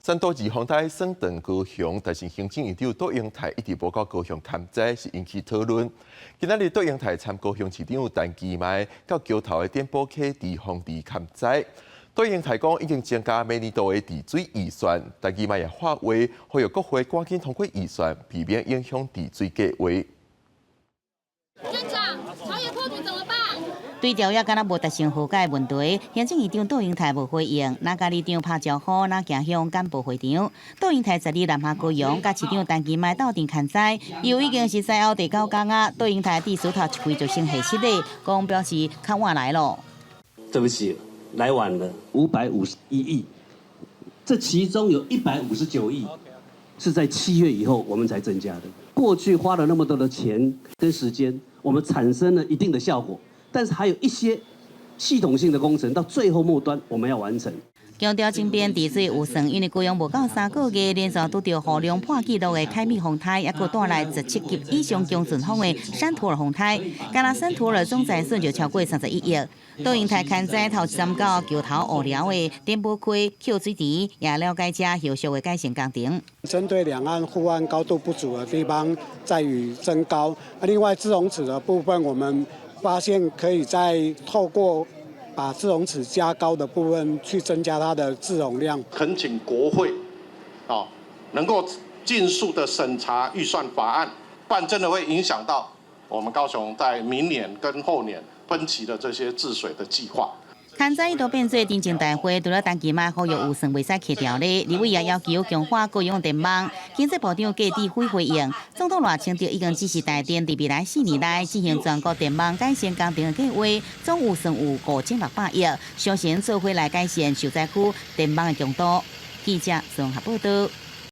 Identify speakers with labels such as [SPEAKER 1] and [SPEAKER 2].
[SPEAKER 1] 三都二風台算斷高雄，但是行政院長卓榮泰一直無到高雄勘災，是引起討論。今仔日卓榮泰參高雄市長陳其邁到橋頭的點寶溪堤防池勘災。卓榮泰講已經增加明年度的治水預算，陳其邁也發話，呼籲國會趕緊通過預算，避免影響治水計劃。
[SPEAKER 2] 院長，朝野破局怎麼辦？
[SPEAKER 3] 對條約敢若無達成和解問題，行政院長卓榮泰無回應，若共里長拍招呼，若行向幹部會場。卓榮泰十二南下高雄，佮市長陳其邁鬥陣勘災，又已經是災後第九工啊。卓榮泰致詞頭一開就先下失禮，講表示較晚來咯。
[SPEAKER 4] 對不起，來晚了，551億，這其中有159億是在7月以後我們才增加的。過去花了那麼多的錢跟時間，我們產生了一定的效果。但是還有一些系統性的工程，到最後末端我們要完成。
[SPEAKER 3] 強調增編治水預算，因為高雄無夠3個月連續拄著雨量破紀錄的凱米風颱，抑閣帶來17級以上強陣風的珊圖爾風颱，敢若珊圖爾總財損就超過31億。卓榮泰勘災頭一站到橋頭烏寮的點寶溪抾水池，也了解遮後續的改善工程。
[SPEAKER 5] 針對兩岸護岸高度不足的地方，再予增高。另外滯洪池的部分，我們發現可以再透過把滯洪池加高的部分，去增加它的滯洪量。
[SPEAKER 6] 懇請國會啊，能夠盡速的審查預算法案，不然真的會影響到我們高雄在明年跟後年分期的這些治水的計劃。
[SPEAKER 3] 勘災一度變做聽證大會，除了陳其邁呼籲預算袂使扣掉咧，立委也要求強化高雄電網。經濟部長郭智輝回應，總統賴清德已經指示台電佇未來4年內進行全國電網改善工程的計劃，總預算有5600億，相信做伙來改善受災區電網的強度。記者綜合報道。